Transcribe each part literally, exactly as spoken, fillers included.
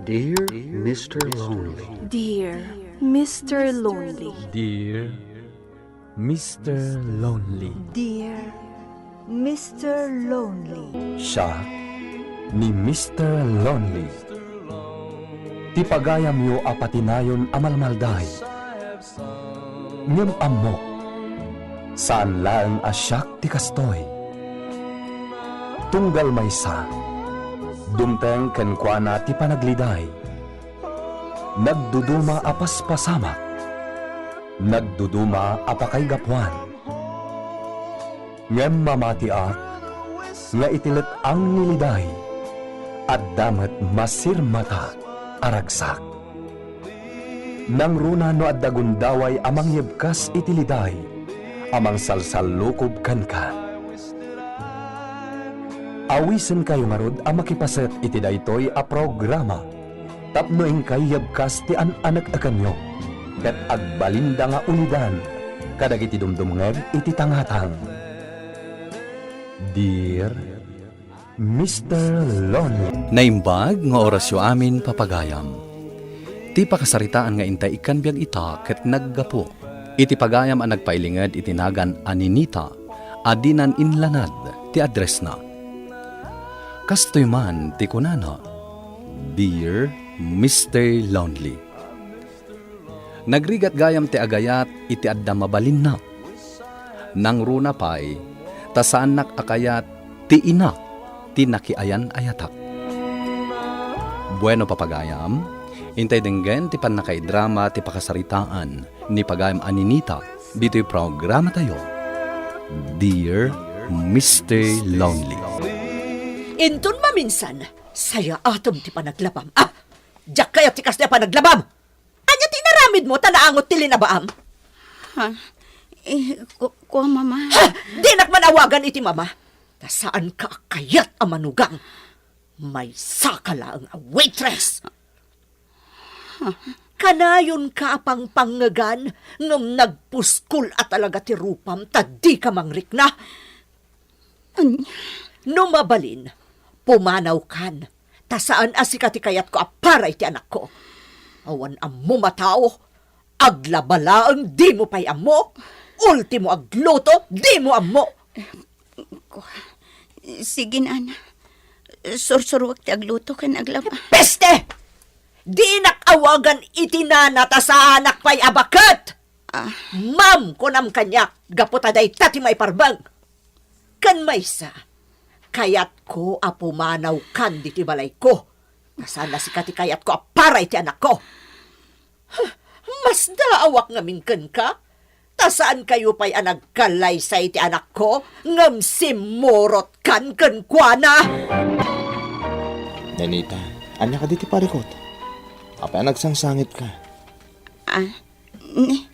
Dear Mister Lonely. Dear Mister Lonely. Dear Mister Lonely. Dear Mister Lonely. Siak ni Mister Lonely. Ti pagayamyo a patinayon a malmalday. Ngem ammok, saan laeng a siak ti kastoy. Tunggal maysa, dumteng kenkuana ti panagliday. Nagduduma a paspasamak. Nagduduma a pakaigapuan. Ngem mamatiak nga iti let-ang ni liday, adda met masirmata a ragsak. Nangruna no adda gundaway a mangyebkas iti liday a mangsalsallukob kenka. Awisenkayo ngarud a makipaset iti daytoy a programa tapno inkay yebkas ti an-aneknekanyo ket agbalinda nga ulidan kadagiti dumdumngeg iti tangatang. Dear Mister Lonely. Naimbag nga orasyo amin, papagayam. Ti pakasaritaan nga intay ikkan biag ita ket naggapu iti pagayam a nagpailinged iti nagan a Ninita a dinan inlanad ti addressna. Kastoy man ti kunana, "Dear Mister Lonely." Nagrigat gayam ti agayat iti adda mabalinna. Nangruna pay, ta saannak a kayat ti ina ti nakiayan-ayatak. Bueno, papagayam, intay denggen ti pannakaidrama ti pakasaritaan ni pagayam a Ninita ditoy programatayo, Dear Mister Lonely. Inton maminsan, sayaatem ti panaglabam. Ah! Diak kayat ti kasta a panaglabam! Ania ti inaramidmo ta naangot ti linabaam? Ha? Eh, ku-, kua, Mama. Ha! Dinak man awagan iti Mama. Ta saanka a kayat a manugang. Maysaka laeng a waitress. Kanayonka a pangpangngegan ngem nagpuskol a talaga ti rupam ta dika mangrikna. Ania? No mabalin, pumanawkan, ta saan a sika ti kayatko a para iti anakko. Awan ammom a tao, aglaba laeng dimo pay ammo, ultimo agluto dimo ammo. Kua, sige, Nana. Sursuruek ti agluto ken aglaba. Peste! Dinak awagan iti nana ta saanak pay a baket! Ah. Ma'am, kunam kaniak, gapu ta dayta ti maiparbeng. Ken maysa, kayatko a pumanawkan ditoy balayko. Ta saan a sika ti kayatko a para iti anakko. Huh, masdaawak ngamin kenka. Ta saankayo pay a nagkallaysa iti anakko, ngem simmurotkan kenkuana. Nenita, ania kadi ti parikut? Apay a nagsangsangitka? Ah, ni,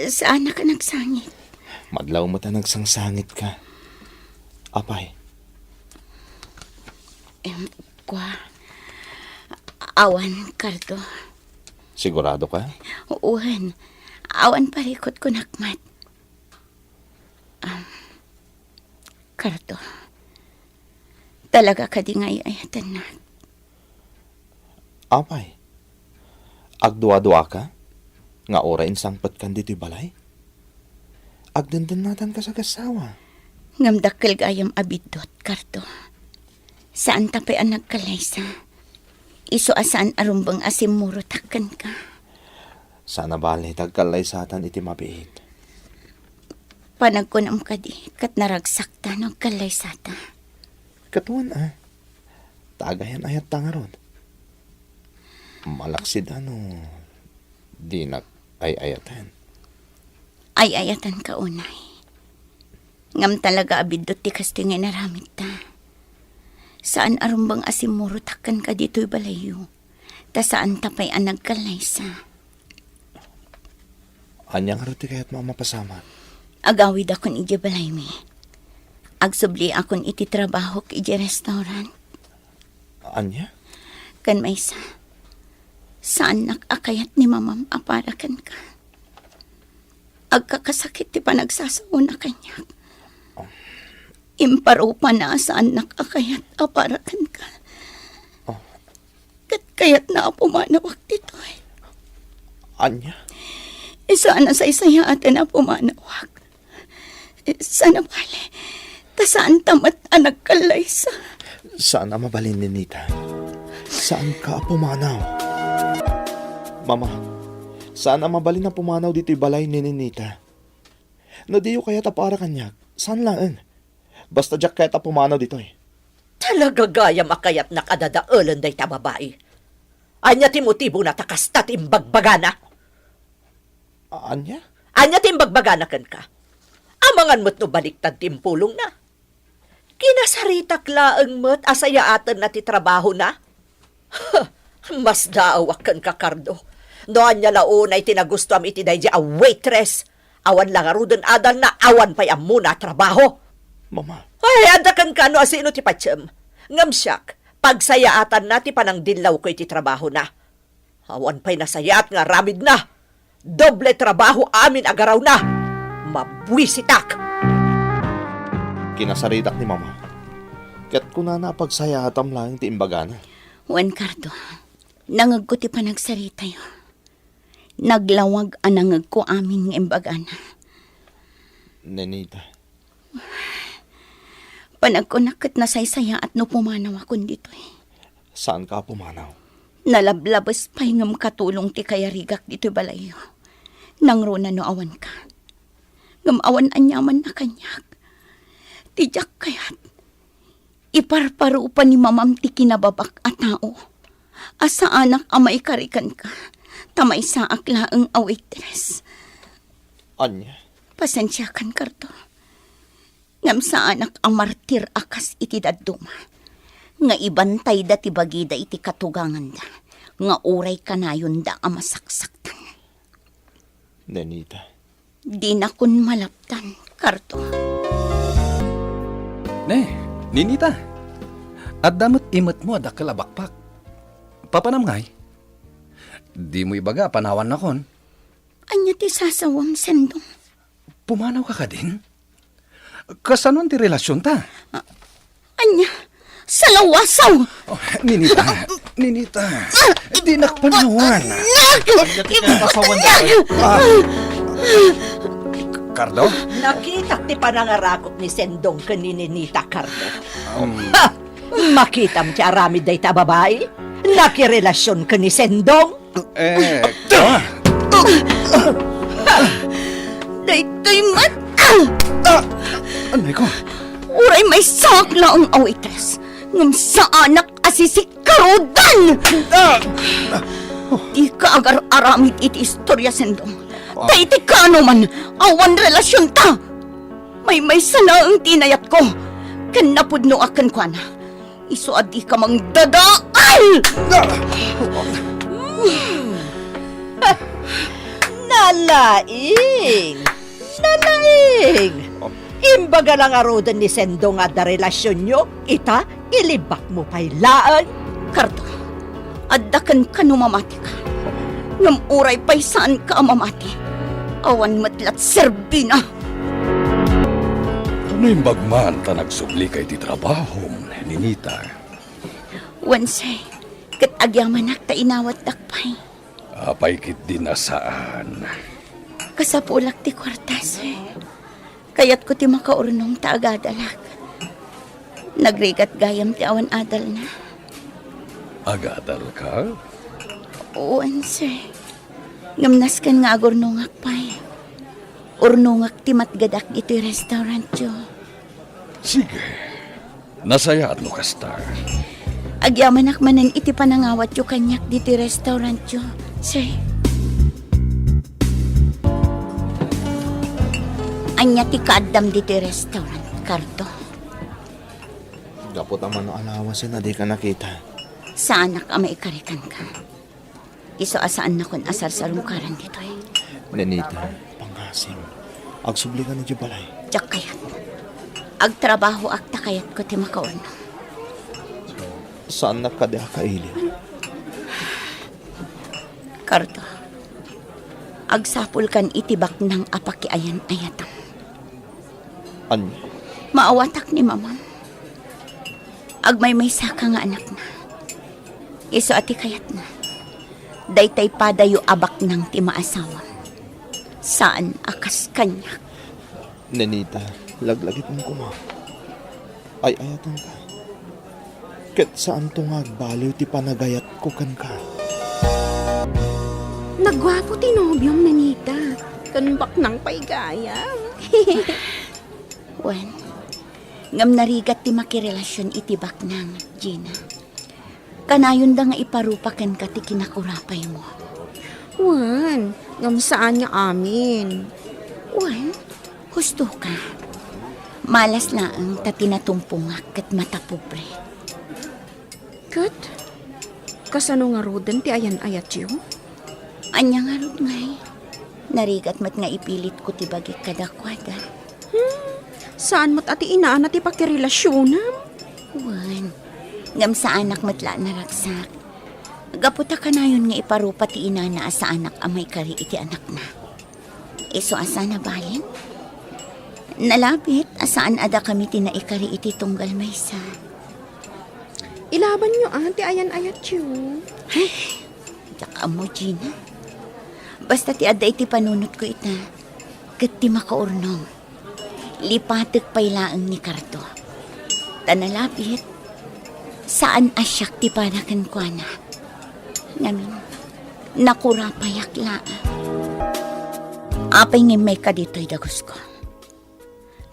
saanak a nagsangit. Madlaw met a nagsangsangitka. Apay? Em, kua, awan, Cardo. Sigurado ka? Wen, awan parikut kunak met. Am, Cardo, talaga kadi nga ay-ayatennak? Apay, agdua-duaka nga uray insangpetkan ditoy balay? Agdendennatanka sa gassawa. Ngem dakkel gayam a biddut, Cardo. Saanta pay a nagkallaysa. Isu a saan a rumbeng a simmurotak kenka. Saan a bale ta agkallaysatan iti mabiit. Panagkunam kadi, ket naragsakta no agkallaysata. Ket wen a, ta agayan-ayatta ngarud. Malaksid a no dinak ay-ayaten. Ay-ayatenka unay. Ngem talaga a biddut ti kastoy nga inaramidta. Saan a rumbeng a simmurotak kenka ditoy balayyo. Ta saanta pay a nagkallaysa. Ania ngarud ti kayatmo a mapasamak? Agawidakon idiay balaymi. Agsubliakon iti trabahok idiay restaurant. Ania? Ken maysa, saannak a kayat ni Mamam a para kenka. Agkakasakit ti panagsasaona kaniak. Imparupana a saannak a kayat a para kenka. Oh. Ket Kayatna a pumanawak ditoy. Ania? Saan a saysayaaten a pumanawak. Saan a bale, ta saanta met a nagkallaysa. Saan a mabalin, Ninita. Saanka a pumanaw. Mama, saan a mabalin a pumanaw ditoy balay ni Ninita. No diyo kayat a para kaniak, saan laeng. Basta diak kayat a pumanaw ditoy. Talaga gayam a kayatnak a dadaelen dayta babai. Ania ti motibona ta kasta ti imbagbagana? Ania? Ania ti imbagbagana kenka? Amangan met no baliktad ti impulongna. Kinasaritak laeng met a sayaatenna ti trabahona. Masdaawak kenka, Cardo. No ania la unay ti nagustuam iti daydi a waitress, awan la ngaruden adalna, awan pay ammona a trabaho. Mama. Ay, adda kenka no asino ti patiem. Ngem siak, pagsayaatanna ti panangdillawko iti trabahona. Awan pay nasayaat nga aramidna. Doble trabaho amin a garawna. Mabuisitak! Kinasaritak ni Mama. Ket kunana a pagsayaatam laeng ti imbagana. Wen, Cardo, nangegko ti panagsaritayo. Naglawag a nangegko amin nga imbagana. Ninita. Panagkunak ket nasaysayaat no pumanawakon ditoy. Saanka a pumanaw? Nalablabes pay ngem katulong ti kayarigak ditoy balayyo. Nangruna no awanka. Ngem awan aniamanna kaniak. Ti diak kayat, iparparupa ni Mamam ti kinababak a tao a saanak a maikari kenka, ta maysaak laeng a waitress. Ania? Pasensiakan, Cardo. Ngem saanak a martir a kas iti dadduma nga ibantayda ti bagida iti katuganganda nga uray kanayonda a masaksaktan. Ninita. Dinakon malaptan, Cardo. Ne, Ninita. Adda met imetmo a dakkel a bakpak. Papanam ngay? Dimo ibaga a panawannakon. Ania ti sasawem, Sendong? Pumanawka kadin? Kasanoan ti relasionta? Ah, ania? Salawasaw! Oh, Ninita, Ninita, dinak panawan. Ania ti kasawan? Ah. Cardo? Nakitak ti panangarakop ni Sendong ken ni Ninita, Cardo. Um. Ha! Makitam ti aramid dayta a babai? Nakirelasion ken ni Sendong? Eh, ah. Daytoy met! Ah! Anay ko? Uray maysaak laeng a waitress, ngem saanak a sisikkarudan! Ah! Dika agar-aramid iti istoria, Sendong. Ah. Ta iti kaano man, awan relasionta. Maymaysa laeng ti inayatko, ken napudnoak kenkuana. Isu a dika mangdadael! Hmm. Nalaing! Nalaing! Imbaga la ngaruden ni Sendong nga adda relasionyo, ita, ilibakmo pay laeng. Cardo, adda kenka no mamatika. Ngem uray pay saanka a mamati, awan met la ti serbina. No imbag man ta nagsublika iti trabahom, Ninita. Wen, sir, ket agyamanak ta inawatdak pay. Apay ketdin a saan? Kasapulak ti kuarta, sir. Kayatko ti makaurnong ta agadalak. Nagrigat gayam ti awan adalna. Agadalka? Wen, sir. Ngem nasken nga agurnongak pay. Urnongak ti matgedak iti restaurantyo. Sige. Nasayaat no kasta. Agyamanak manen iti panangawatyo kaniak ditoy restaurantyo, sir. Ania ti kaaddam ditoy restaurant, Cardo? Gapu ta mano alawasen a dika nakita. Saanak a maikari kenka. Isu a saannakon a sarsarungkaran ditoy. Ninita, pangngasim. Agsublika idiay balay. Diak kayat. Agtrabahoak ta kayatko ti makaurnong. Saannak kadi a kailiw? Cardo, agsapulkan iti baknang a pakiayan-ayatam. Ania? Maawatak ni Mamam. Agmaymaysaka nga anakna. Isu a ti kayatna. Daytay padayo a baknang ti maasawam. Saan a kas kaniak. Nenita, laglagipem koma. Ay-ayatenka. Ket saanto nga agbaliw ti panagayatko kenka. Nagguapo ti nobiom, Nenita. Ken baknang pay gayam. Wen, ngem narigat ti makirelasion iti baknang, Gina. Kanayonda nga iparupa kenka ti kinakurapaymo. Wen, ngem saan nga amin. Wen, husto ka. Malas laeng ta ti natumpongak ket matapobre. Ket, kasano ngaruden ti ayan-ayatyo? Ania ngarud ngay? Narigat met nga ipilitko ti bagik kadakuada. Hmm, saan met a ti inana ti pakirelasionam? Wen, ngem saanak met la a naragsak. Gapu ta kanayon nga iparupa ti inana a saanak a maikari iti anakna. Isu a saan a balin? Nalabit a saan a dakami ti naikari iti tunggal maysa. Ilabanyo a ti ayan-ayatyo. Ay, diak ammo, Gina. Basta ti adda iti panunotko ita, ket ti makaurnong, lipatek pay laeng ni Cardo. Ta nalabit, saan a siak ti para kenkuana. Ngamin, nakurapayak laeng. Apay nga immay ka ditoy, dagusko?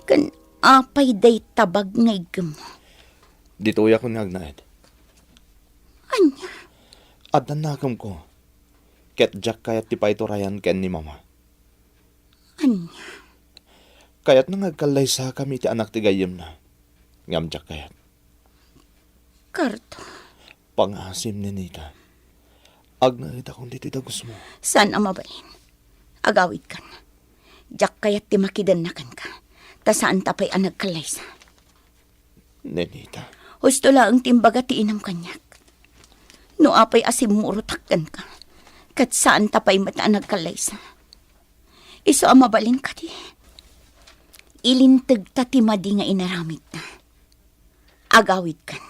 Ken apay dayta bag nga iggemmo? Ditoyak nga agnaed. Ania? Adda nakemko. Ket diak kayat ti paiturayan ken ni Mama. Ania? Kayatna nga agkallaysakami iti anak ti gayyemna. Ngem diak kayat. Cardo. Pangaasim, Nenita. Agnaedakon ditoy dagusmo. Saan a mabalin. Agawidkan. Diak kayat ti makidenna kenka. Ta saan ta pay a nagkallaysa. Nenita. Husto laeng ti imbaga ti inam kaniak. No apay a simmurotak kenka, ket saan ta pay met a nagkallaysa. Isu a mabalin kadi, ilintegta ti madi nga inaramidta. Agawidkan,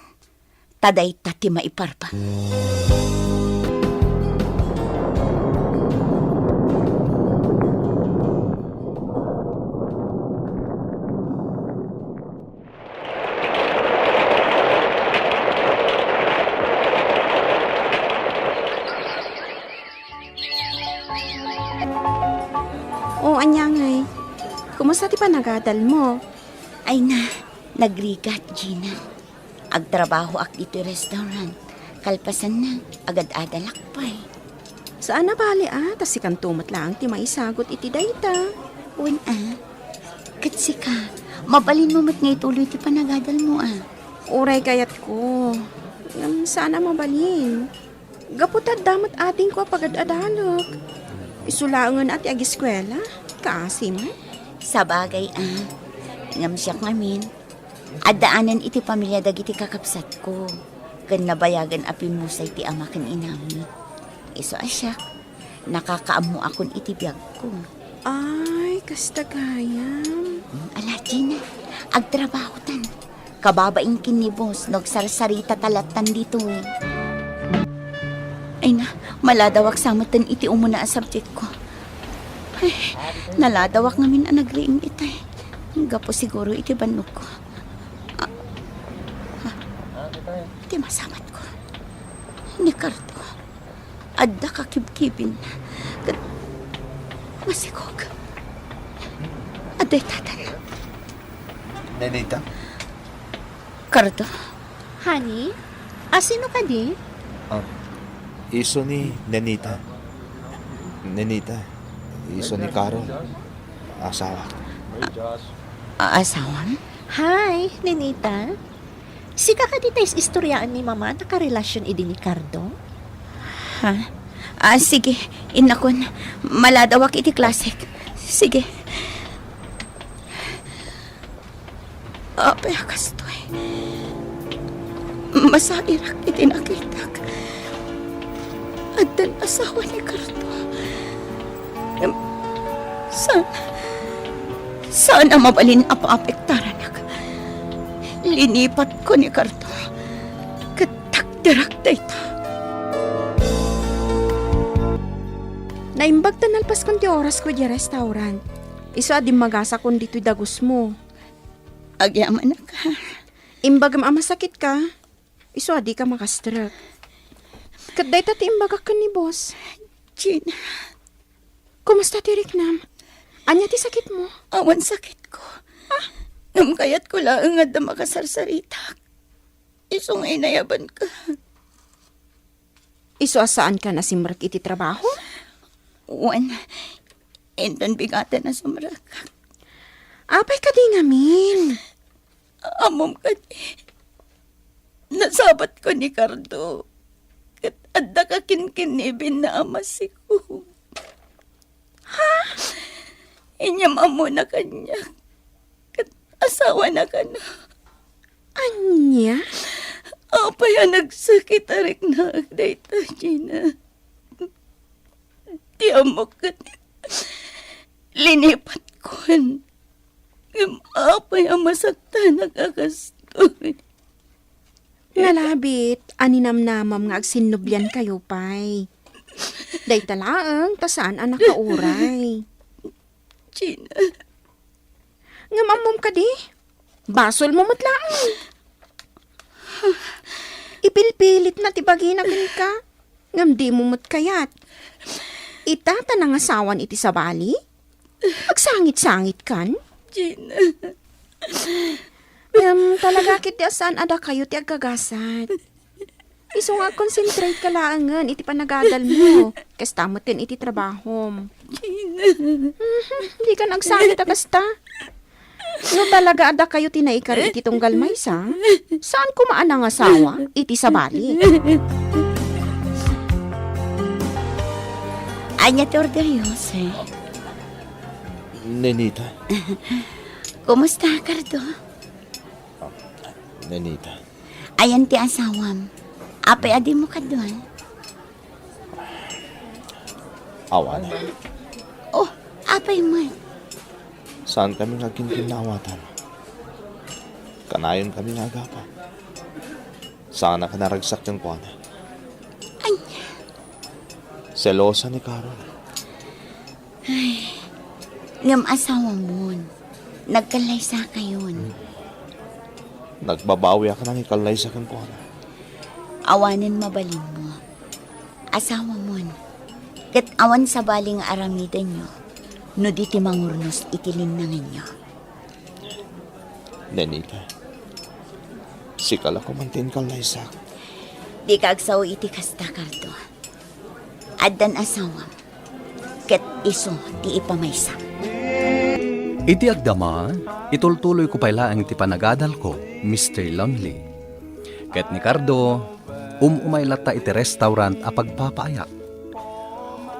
ta dayta ti maiparba. O, ania ngay? Kumusta ti panagadalmo? Ay na, nagrigat, Gina. Agtrabahoak ditoy restaurant. Kalpasanna, agad-adalak pay. Saan a bali a, ta sikanto met laeng ti maisagut iti dayta. Wen a, ket sika, mabalinmo met nga ituloy ti panagadalmo a. Uray kayatko. Ngem saan a mabalin. Gapu ta adda met adingko a pagad-adalek. Isu laengen a ti agiskuela, kaasi met. Sabagay a, ngem siak ngamin, addaanan iti pamilia dagiti kakabsatko, ken nabayagen a pimmusay ti ama ken inami. Isu a siak, nakakaammoakon iti biagko. Ay, kasta gayam. Hmm, ala, Gina, agtrabahotan. Kababain ken ni boss no agsarsarita ta lattan ditoy. Ay na, maladawak sa metten iti umuna a subjectko. Ay, naladawak ngamin a nagriing itay. Gapu siguro iti bannogko. Ah, ah, ti masamatko. Ni Cardo. Adda kakibkibin. Ket masikog. Adda itatan. Nenita? Cardo. Honey? A, sino kadi? Ah, isu ni Nenita. Nenita, isu ni Carol. Asawa. A-, asawam? Hi, Nenita. Sika kadi ti is-istoriaan ni Mama a nakarelasion idi ni Cardo? Ha? Ah, sige, innakon. Maladawak iti klasek. Sige. Apay a kastoy? Masairak iti nakitak. Addan asawa ni Cardo. Ngem, saan, saan a mabalin a paapektaranak. Linipatko ni Cardo. Ket takderak dayta. Naimbag ta nalpaskon ti orasko idiay restaurant. Isu a dimmagasakon ditoy dagusmo. Agyamanak. Imbagem a masakitka. Isu a dika makastrek. Ket dayta ti imbagak ken ni boss. Gina. Kumusta ti riknam? Ania ti sakitmo? Awan sakitko. Ah? Ngem kayatko laeng nga adda makasarsaritak. Isu nga inayabanka. Isu a saanka nasimrek iti trabaho? Wen, inton bigaten a sumrek. Apay kadi ngamin? Ammom kadi, nasabatko ni Cardo. Ket adda ka kinkinniben na a masikom. Ha? Inyam ammona kaniak. Ket asawana kano. Ania? Apay a nagsakit a riknaak dayta, Gina? Ti ammok ket linipatkon. Ngem apay a masaktanak a kastoy? Nalabit a ninamnamam nga agsinnubliankayo pay. Dayta laeng ta saan a nakauray. Gina. Ngem ammom kadi? Basolmo met laeng. Ipilpilitna ti bagina kenka, ngem dimo met kayat. Ita ta nangasawan iti sabali? Agsangit-sangitkan? Gina. Ngem talaga ketdi a saan a dakayo ti aggagasat. Isu nga agconcentrate ka laengen iti panagadalmo, kasta met ken iti trabahom. Gina. Mhm, dika agsangit a kasta. No talaga a dakayo ti naikari iti tunggal maysa, saan koma a nangasawa iti sabali. Ania ti orderyo, sir? Nenita. Kumusta, Cardo? Nenita. Ayan ti asawam. Apay a dimo kaduan? Awan. Oh, apay met? Saan kami nga agkinkinnaawatan. Kanayon kami nga agapu. Saan a naragsak kenkuana. Ania? Selosa ni Carol. Ay, ngem asawamon, nagkallaysakayon. Nagbabawiak a nangikallaysa kenkuana. Awanen mabalinmo. Asawamon, ket awan sabali nga aramidenyo no di ti mangurnos iti linnangenyo. Nenita, sika la koma ti inkallaysak. Dika agsao iti kasta, Cardo. Addan asawam, ket isu ti ipamaysa. Iti agdama, itultuloyko pay laeng ti panagadalko, Mister Lonely. Ket ni Cardo, um-umay latta iti restaurant a pagpapaayak.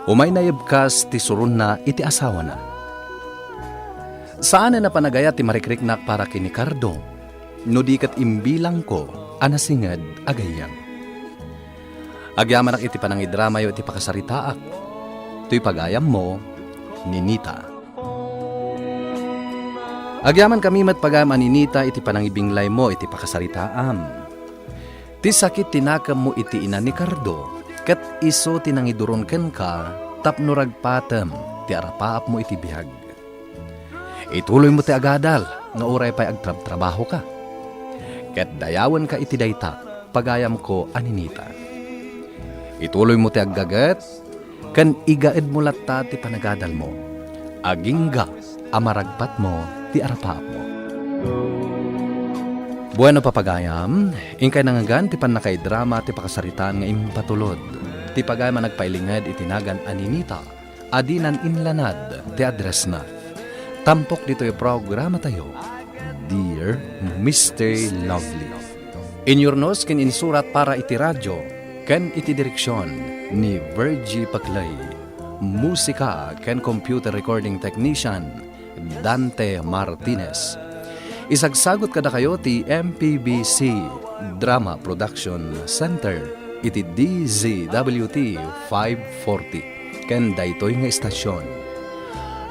Umay naibkas ti suronna iti asawana. Saanen a panagayat ti marikriknak para ken ni Cardo, no di ket imbilangko a nasinged a gayyem. Agyamanak iti panangidramayo iti pakasaritaak. Toy pagayammo, Ninita. Agyamankami met pagayam a Ninita iti panangibinglaymo iti pakasaritaam. Ti sakit ti nakemmo iti ina ni Cardo, ket isu ti nangiduron kenka tapno ragpatem ti arapaapmo iti biag. Ituloymo ti agadal nga uray pay agtrabtrabahoka. Ket dayawenka iti dayta, pagayamko a Ninita. Ituloymo ti aggaget, ken igaedmo latta ti panagadalmo. Agingga a maragpatmo ti arapaapmo. Bueno, papagayam, inkay nangngegan ti pannakaidrama ti pakasaritaan nga impatulod. Ti pagayam a nagpailinged iti nagan a Ninita, a dinan inlanad ti addressna. Tampok ditoy programatayo, Dear Mister Lovely. Inyurnos ken insurat para iti radio ken iti direksion ni Virgie Paclay. Musika ken computer recording technician, Dante Martinez. Isagsagut kadakayo ti M P B C Drama Production Center iti D Z W T five forty ken daytoy nga istasyon.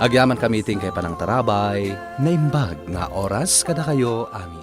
Agyamankami iti inkay panangtarabay, naimbag nga oras kadakayo amin.